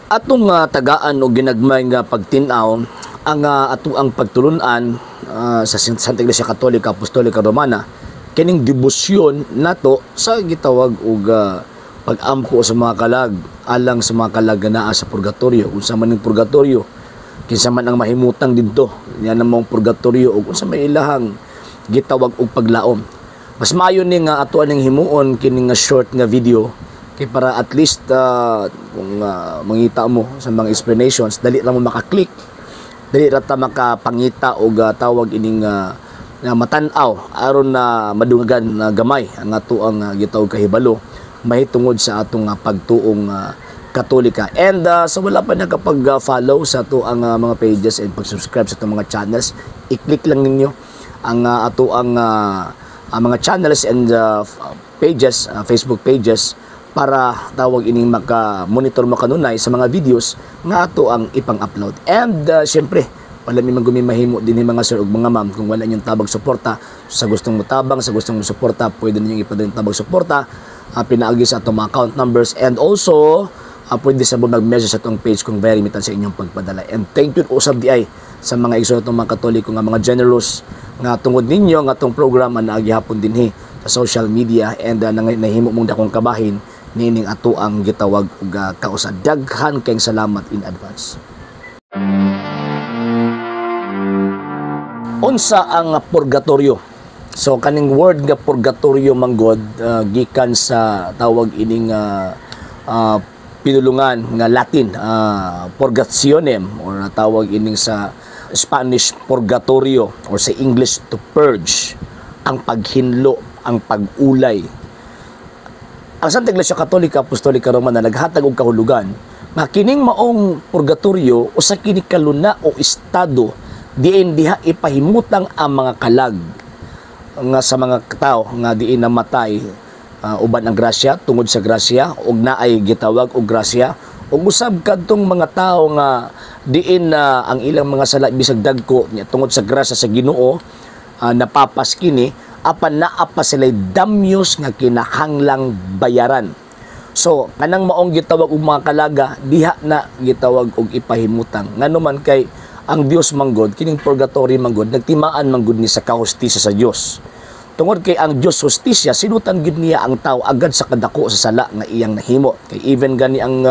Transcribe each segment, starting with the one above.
Atong tagaan og ginagmay nga pagtin-aw ang atoang pagtulunan sa Santa Iglesia Katolika Apostolika Romana kining debosyon nato sa gitawag og pag-ampo sa mga kalag alang sa mga kalag nga naa sa purgatorio. Unsa man ning purgatorio, kinsa man ang mahimutang didto yan ang mong purgatorio, ug unsa may ilahang gitawag og paglaom. Mas maayo ni nga ato aning himuon kini nga short nga video kay para at least kung mangita mo sa mga explanations, dali ra mo maka-click, dali ra ta makapangita og tawag ining nga matan-aw aron na madungagan na gamay ang ato ang gitawag kahibalo mahitungod sa atong pagtuong Katolika. And sa wala pa nakapag-follow sa ato ang mga pages and pag-subscribe sa atong mga channels, i-click lang ninyo ang ato ang mga channels and pages, Facebook pages, para tawag ining maka-monitor mo kanunay sa mga videos nga ato ang ipang-upload. And syempre, wala mi man mahimo din mga sir ug mga ma'am kung wala inyong tabang suporta. Sa gustong motabang, sa gustong suporta, pwede ninyong ipadala yung tabang suporta pinaagi sa atong mga account numbers, and also pwede sa mo mag-message sa atong page kung very mitan sa inyong pagpadala. And thank you usab di ay sa mga igsoon atong mga Katoliko nga mga generous nga tungod ninyo nga atong programa naagi hapon dinhi sa social media and nahimo mong dakong kabahin nining ato ang gitawag og kausa. Daghan kayong salamat in advance. Unsa ang purgatorio? So kaning word nga purgatorio manggod gikan sa tawag ining pinulungan nga Latin, purgationem, or tawag ining sa Spanish purgatorio, or sa English to purge, ang paghinlo, ang pag-ulay. Ang Santa Iglesia Katolika Apostolika Romana naghatag og kahulugan nga kining maong purgatorio usa kini kaluna o estado diin diha ipahimutang ang mga kalag nga sa mga tao nga diin namatay uban ang grasya, tungod sa grasya, ug naay gitawag og grasya, ug usab kadtong mga tawo nga diin na ang ilang mga sala bisag dagko nya tungod sa grasya sa Ginoo napapas kini, apan naa pa sila'y damyos nga kinahanglang bayaran. So kanang maong gitawag og mga kalaga diha na gitawag og ipahimutang. Ngano man kay ang Dios manggod, kining purgatory manggod nagtimaan manggod ni sa kahustisya sa Dios. Tungod kay ang Dios hustisya, sinutan gid niya ang tao agad sa kadako sa sala nga iyang nahimo. Kay even gani ang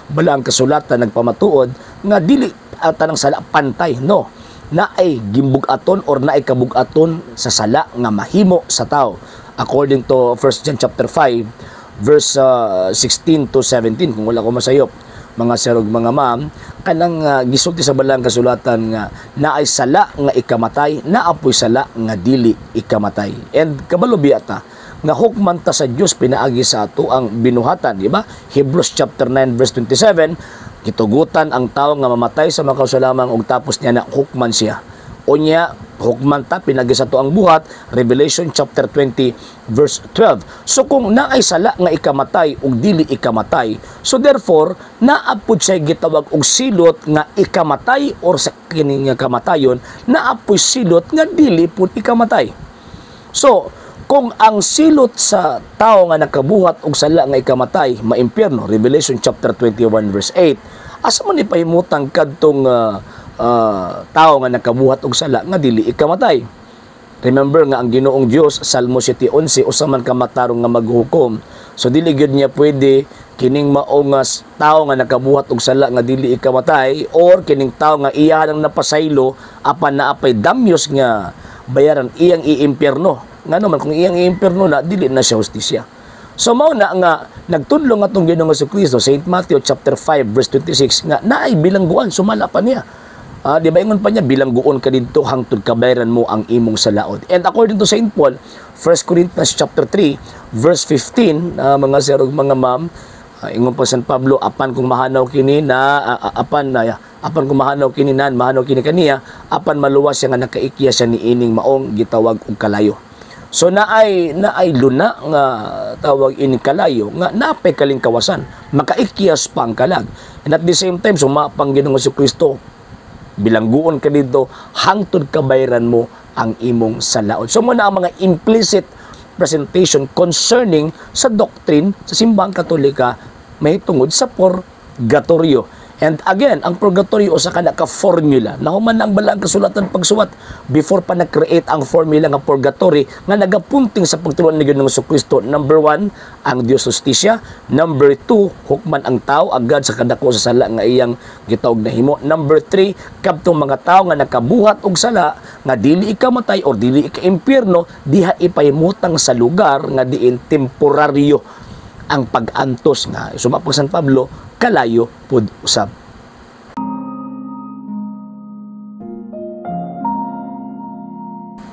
balaang kasulatan nagpamatuod nga dili ang tanang sala pantay, no. Naay gimbug-aton or naay kabug-aton sa sala nga mahimo sa tao. According to 1 John chapter 5 verse 16 to 17, kung wala ko masayop mga sir ug mga ma'am, kanang gisulti sa balaang kasulatan nga naay sala nga ikamatay, naapoy sala nga dili ikamatay. And kabalo biya ta nga hukman ta sa Dios pinaagi sa ato ang binuhatan, di ba? Hebrews chapter 9 verse 27, gitugutan ang tao nga mamatay sa makausa lamang ug tapos niya na hukman siya. Unya hukman ta pinagi sa ato ang buhat, Revelation chapter 20 verse 12. So kung naay sala nga ikamatay ug dili ikamatay, so therefore naa pud siya gitawag og silot nga ikamatay, or sa kini nga kamatayon naa pud silot nga dili pud ikamatay. So kung ang silot sa tao nga nakabuhat og sala nga ikamatay maimpyerno, Revelation chapter 21 verse 8, asa man ipahimutang kadtong tao nga nakabuhat og sala nga dili ikamatay? Remember nga ang Ginoong Dios, Salmo 7:11, usa man ka matarong nga maghukom. So dili gyud niya pwede kining maong tao nga nakabuhat og sala nga dili ikamatay, or kining tao nga iya nang napasaylo apan naapay damyos nga bayaran, iyang iimpyerno. Ngano man kung iyang iimpyerno na, dili na siya hustisya. So mao na nga nagtudlo nga atong Ginoong Kristo, Saint Matthew chapter 5 verse 26, nga naay bilangguan sumala pa niya. Di ba ingon pa niya, bilangguon ka didto hangtod kabayaran mo ang imong salaod. And according to Saint Paul, 1 Corinthians chapter 3 verse 15, mga sir ug mga ma'am, ingon pa San Pablo, apan kung mahanaw kini na apan na apan kung mahanaw kini nan mahanaw kini kaniya, apan maluwas siya nga nakaikya siya niining maong gitawag og kalayo. So naay luna nga tawag ini kalayo nga napay kalingkawasan, makaikyas pa ang kalag. And at the same time sumapang Ginoong Kristo, bilangguon ka dito hangtod kabayaran mo ang imong salaod. So muna ang mga implicit presentation concerning sa doctrine sa Simbahang Katolika may tungod sa purgatorio. And again, ang purgatorio usa ka ka formula. Nahuman na ang balaang kasulatan pagsuwat before pa nag-create ang formula nga purgatory nga nagapunting sa pagtuluoan ni Ginoong Kristo. Number one, ang Dios hustisya. Number two, hukman ang tao agad sa kadako sa sala nga iyang gitawag na himo. Number three, kadtong mga tao nga nakabuhat og sala nga dili ikamatay or dili ika-impyerno, diha ipahimutang sa lugar nga diin temporaryo ang pag-antos nga suma po San Pablo kalayo pud usab.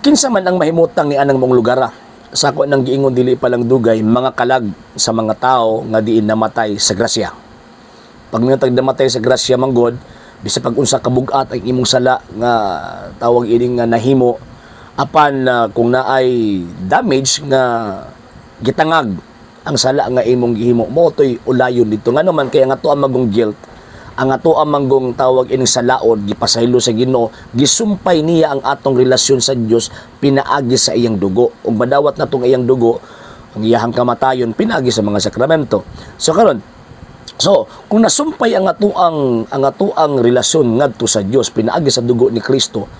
Kinsa man ang mahimutang ni anang mong lugar? Sa ako nang giingon dili pa lang dugay, mga kalag sa mga tao nga diin namatay sa grasya. Pag ngatag namatay sa grasya manggod, bisa pag unsa kabugat ang imong sala nga tawag ining nga nahimo, apan kung naay damage nga gitangag ang sala nga imong gihimo, mo to'y ulayon dito. Ngano man kay ang ato ang magong guilt, ang ato ang manggong tawag ining salaod, gipasaylo sa Ginoo, gisumpay niya ang atong relasyon sa Dios pinaagi sa iyang dugo. Ug madawat natong iyang dugo, ang iyahang kamatayon pinaagi sa mga sakramento. So karon, so kung nasumpay ang atoang relasyon ngadto sa Dios pinaagi sa dugo ni Kristo,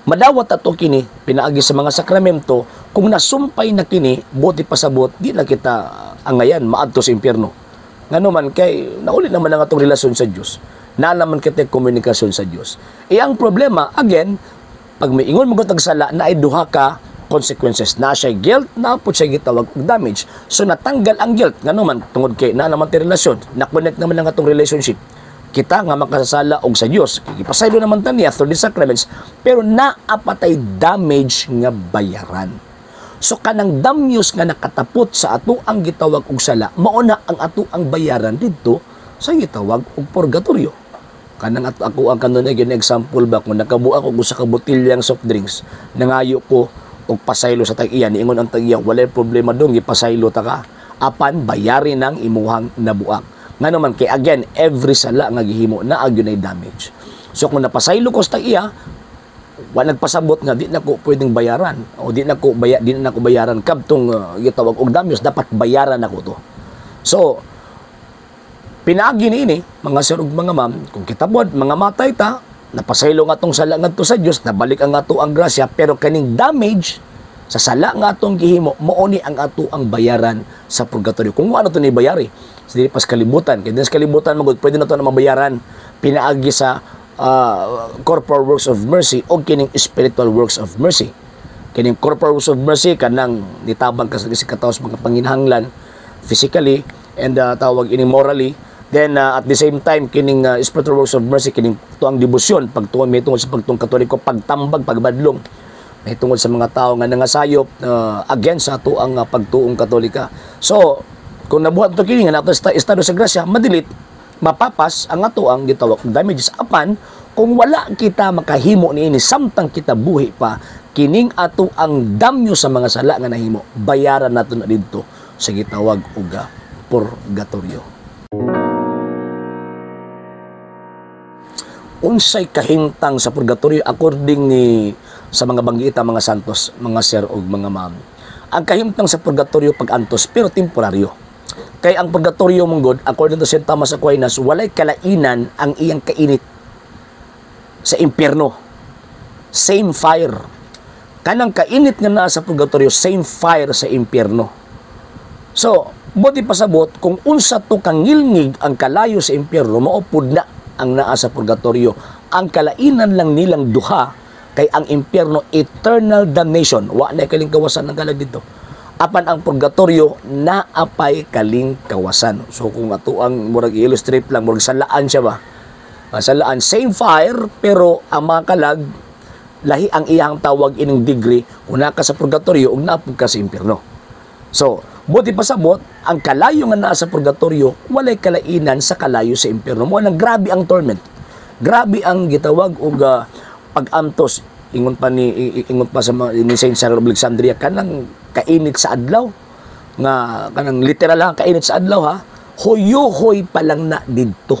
madawat ato kini pinaagi sa mga sakramento. Kung nasumpay na kini, buti pasabot di na kita angayan maadto sa impyerno. Ngano man kay nauli naman ang atong relasyon sa Dios. Naa naman kita komunikasyon sa Dios. E ang problema again, pag may ingon mo tag sala, naay duha ka consequences. Na siya guilt, na po siya gitawag og damage. So natanggal ang guilt ngano man tungod kay naa naman ti relasyon, na-connect naman ang atong relationship. Kita nga makasasala og sa Dios, gipasaylo naman ta niya through the sacraments, pero naapatay damage nga bayaran. So kanang damyos nga nakatapot sa ato ang gitawag og sala, mao na ang ato ang bayaran didto sa gitawag og purgatorio. Kanang ato ako ang kanunay gin example ba, kung nakabuak og usa ka botilyang soft drinks, nangayo ko og pasaylo sa tag-iya, niingon ang tag-iya, walay problema dong, gipasaylo ta ka, apan bayarin ang imuhang nabuak. Ngano man kay again, every sala nga gihimo naa gyud damage. So kung napasaylo ko sa tag-iya, wa nagpasabot nga di na ko pwedeng bayaran o di na ko bayaran kabtong gitawag og damyos, dapat bayaran nako to. So pinaagi niini mga sir ug mga ma'am, kung kita pod mga matay ta, napasaylo nga atong sala ngadto sa Dios, nabalik ang ato ang grasya, pero kaning damage sa sala nga atong gihimo mao ni ang ato ang bayaran sa purgatorio. Kung ano to ni bayari sa dili pas kalibutan, kay din sa kalibutan magud pwede na to na mabayaran pinaagi sa corporal works of mercy o kining spiritual works of mercy. Kining corporal works of mercy kanang nitabang ka sa kataos mga panginahanglan physically and tawag ini morally. Then at the same time kining spiritual works of mercy kining tuang debosyon, pagtuon may tungod sa pagtuong Katoliko, pagtambag, pagbadlong may tungod sa mga tao nga nangasayop against sa atuang pagtuong Katolika. So kung nabuhat to kini nga nato estado sa grasya, madilit mapapas ang ato ang gitawag damages. Apan kung wala kita makahimo niini samtang kita buhi pa, kining ato ang damyo sa mga sala nga nahimo, bayaran nato na didto sa gitawag og purgatorio. Unsay kahimtang sa purgatorio according ni sa mga banggita mga santos, mga sir og mga ma'am? Ang kahimtang sa purgatorio pag-antos pero temporaryo. Kay ang purgatorio mong God, according to St. Thomas Aquinas, walay kalainan ang iyang kainit sa impyerno. Same fire. Kanang kainit nga naa sa purgatorio, same fire sa impyerno. So, buti pasabot, kung unsa to kangilngig ang kalayo sa impyerno, maupod na ang naa sa purgatorio. Ang kalainan lang nilang duha, kay ang impyerno, eternal damnation. Wa na kaling kawasan ang kalag dito. Apan ang purgatorio naapay kaling kawasan. So kung ato ang murag i-illustrate lang, murag salaan siya ba? Salaan, same fire, pero ang mga kalag, lahi ang iyang tawag ining degree kung naa ka sa purgatorio ug naapod ka sa impyerno. So, buti pasabot, ang kalayo nga naa sa purgatorio, walay kalainan sa kalayo sa impyerno. Mo nang grabe ang torment. Grabe ang gitawag og pag-antos. Ingon pa sa ni Saint Cyril of Alexandria, kanang kainit sa adlaw nga kanang literal ha, kainit sa adlaw ha, hoyohoy pa lang na didto.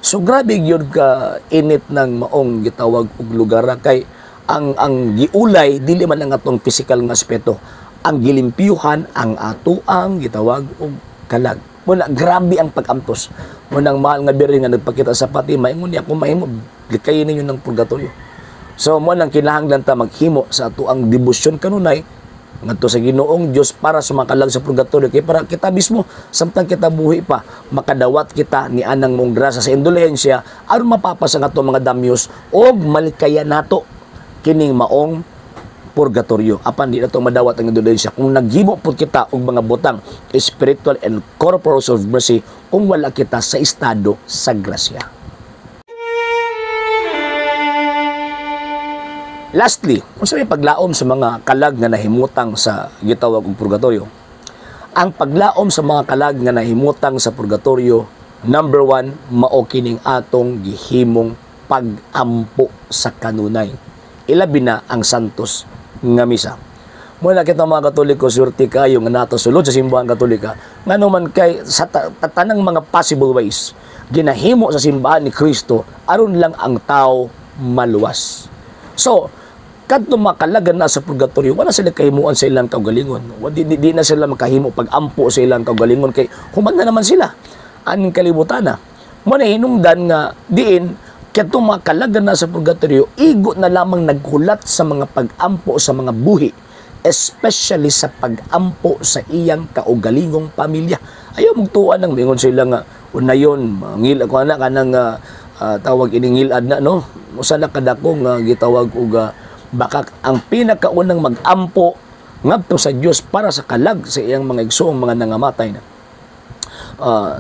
So grabe gyud ka init ng maong gitawag og lugar kay ang giulay dili man ang atong physical nga aspeto, ang gilimpyuhan ang atoang gitawag og kalag. Muna grabe ang pag-antos. Munang mahal nga Birhen nga nagpakita sa Fatima, ingon niya, kung mahimo, likayin ninyo ng purgatorio. So mo nang kinahanglan ta maghimo sa ato ang debosyon kanunay ngadto sa Ginoong Dios para sa mga kalag sa purgatorio, kay para kita mismo, samtang kita buhi pa, makadawat kita ni anang mong grasa sa indulhensya aron mapapasa ang ato mga damyos og malikaya nato kining maong purgatorio. Apan di nato madawat ang indulhensya kung naghimo pud kita og mga butang spiritual and corporal of mercy kung wala kita sa estado sa grasya. Lastly, unsa may paglaom sa mga kalag nga nahimutang sa gitawag og purgatorio? Ang paglaom sa mga kalag nga nahimutang sa purgatorio, number one, mao kining atong gihimong pag-ampo sa kanunay. Ilabi na ang Santos nga Misa. Muna kita mga Katoliko, swerte kayo nga nato sulod sa simbahan Katolika, ngano man kay sa tanang mga possible ways ginahimo sa simbahan ni Kristo aron lang ang tao maluwas. So, kadto makalagan na sa purgatorio, wala sila kahimuan sa ilang kaugalingon. Di na sila makahimo pag-ampo sa ilang kaugalingon kay human na naman sila aning kalibutan na. Mo na hinungdan nga diin kadto makalagan na sa purgatorio, igo na lamang naghulat sa mga pag-ampo sa mga buhi, especially sa pag-ampo sa iyang kaugalingong pamilya. Ayaw magtuan ng mingon sila nga unayon mangil ako ana kanang tawag ining ngilad na, no, usa na kadako nga gitawag og baka ang pinakaunang mag-ampo ngadto sa Dios para sa kalag sa iyang mga igsoong mga nangamatay na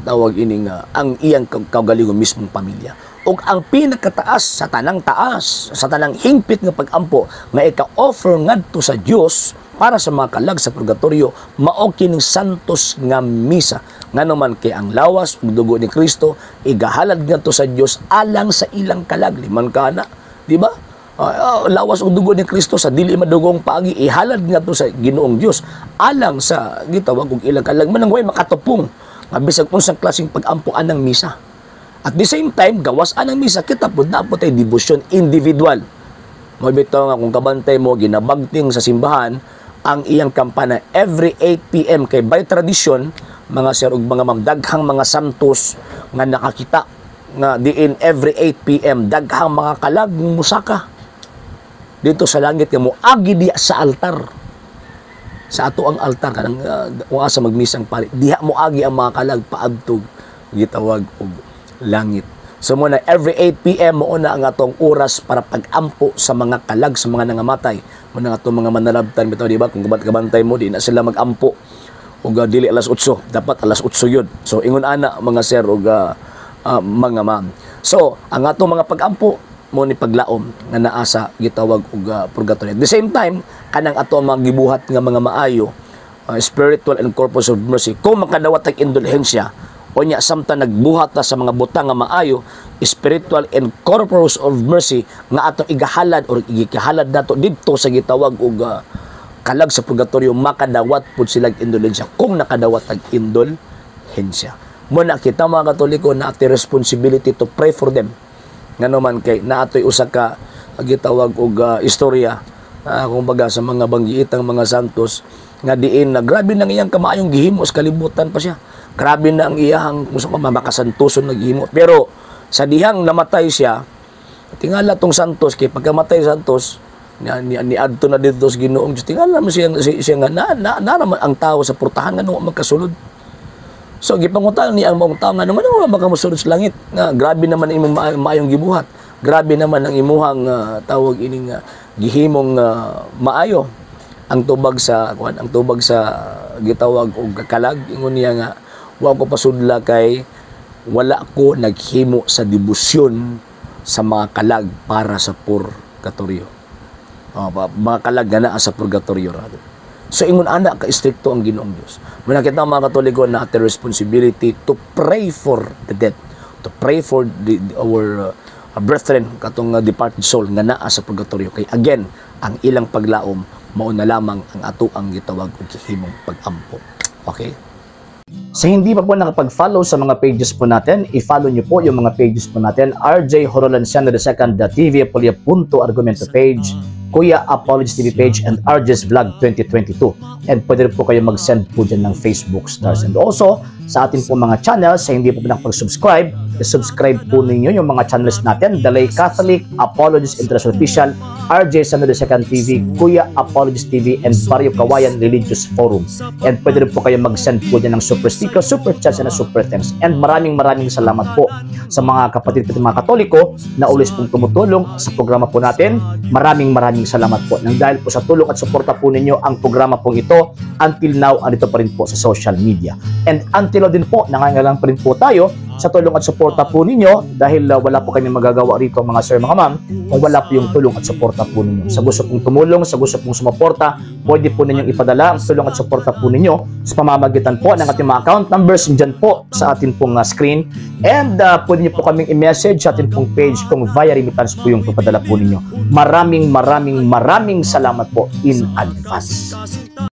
tawag ining ang iyang kaugalingon mismong pamilya. Ug ang pinakataas sa tanang taas, sa tanang hingpit nga pag-ampo nga ika-offer ngadto sa Dios para sa mga kalag sa purgatorio, mao kining Santos nga Misa. Ngano man kay ang lawas ug dugo ni Kristo igahalad ngadto sa Dios alang sa ilang kalag. Liman kana, di ba? Lawas ug dugo ni Kristo sa dili madugong paagi ihalad ngadto sa Ginoong Dios alang sa gitawag og ilang kalag. Manang way makatupong nga bisag unsang klaseng pag-ampo anang misa. At the same time, gawas anang misa, kita pud na po tay debosyon individual. Mo bitaw nga kung kabantay mo ginabagting sa simbahan ang iyang kampana every 8 p.m. kay by tradition, mga sir ug mga ma'am, daghang mga santos nga nakakita nga diin every 8 p.m. daghang mga kalag musaka dito sa langit nga moagi diya sa altar. Sa ato ang altar kanang kung asa magmisang pari, diha moagi ang mga kalag paadtog gitawag og langit. So mo na every 8 p.m. mo na ang atong oras para pag-ampo sa mga kalag sa mga nangamatay. Mo na atong mga manalabtan bitaw, di ba? Kung kabantay mo, di na sila mag-ampo og dili alas 8, dapat alas 8 yun. So ingon ana mga sir og mga ma'am. So ang atong mga pag-ampo mo ni paglaom nga naa sa gitawag og purgatory. At the same time, kanang ato ang mga gibuhat nga mga maayo, spiritual and corpus of mercy, kung makadawat ang indulhensya o nya samtang nagbuhat ta sa mga butang nga maayo, spiritual and corpus of mercy nga atong igahalad or igihalad nato didto sa gitawag og kalag sa purgatorio, makadawat pud sila og indulhensya kung nakadawat ang indulhensya. Mo na kita mga Katoliko na ati responsibility to pray for them. Ngano man kay naatoy usa ka gitawag og istorya, kumbaga sa mga banggiitang mga santos nga diin na grabe nang iyang kamaayong gihimo sa kalibutan pa siya. Grabe na ang iyahang kung sa makasantoson naghimo. Pero sa dihang namatay siya, tingala tong santos kay pagkamatay santos ni adto na didto sa Ginoong Dios. Tingala mo siya nga na naman ang tao sa portahan nga wa magkasulod. So gipangutan ni ang maong tao nga ngano wa makamosulod sa langit, nga grabe naman imong maayong gibuhat. Grabe naman ang imuhang tawag ining gihimong maayo. Ang tubag sa kuan, ang tubag sa gitawag og kalag, ingon niya nga wa ko pasudla kay wala ko naghimo sa debosyon sa mga kalag para sa purgatorio. Mga kalag nga naa sa purgatorio rather. So ingon ana ka istrikto ang Ginoong Dios. Muna kita mga Katoliko na ating responsibility to pray for the dead, to pray for our brethren katong departed soul nga naa sa purgatorio. Kay again, ang ilang paglaom mao na lamang ang ato ang gitawag og gihimong pag-ampo. Okay? Sa hindi pa po nakapag-follow sa mga pages po natin, i-follow nyo po yung mga pages po natin. RJ Horolanciano II, the TV Apolia Punto Argumento page, Kuya Apology TV page, and RJ's Vlog 2022. And pwede rin po kayo mag-send po dyan ng Facebook stars. And also, Sa atin po mga channels, sa hindi po nakapag-subscribe, subscribe po ninyo yung mga channels natin: The Lay Catholic, Apologist International Official, RJ San Second TV, Kuya Apologist TV, and Barrio Kawayan Religious Forum. And pwede rin po kayo mag-send po dyan ng super sticker, super chats, and super thanks. And maraming maraming salamat po sa mga kapatid ko, mga Katoliko na always pong tumutulong sa programa po natin. Maraming maraming salamat po. Nang dahil po sa tulong at suporta po ninyo, ang programa pong ito until now andito pa rin po sa social media. And until now din po, nangangailangan pa rin po tayo sa tulong at suporta po ninyo dahil wala po kami magagawa rito, mga sir, mga ma'am, kung wala po yung tulong at suporta po ninyo. Sa gusto pong tumulong, sa gusto pong sumuporta, pwede po ninyong ipadala ang tulong at suporta po ninyo sa pamamagitan po ng ating mga account numbers dyan po sa atin pong screen. And pwede niyo po kaming i-message sa atin pong page kung via remittance po yung papadala po ninyo. Maraming maraming maraming salamat po in advance.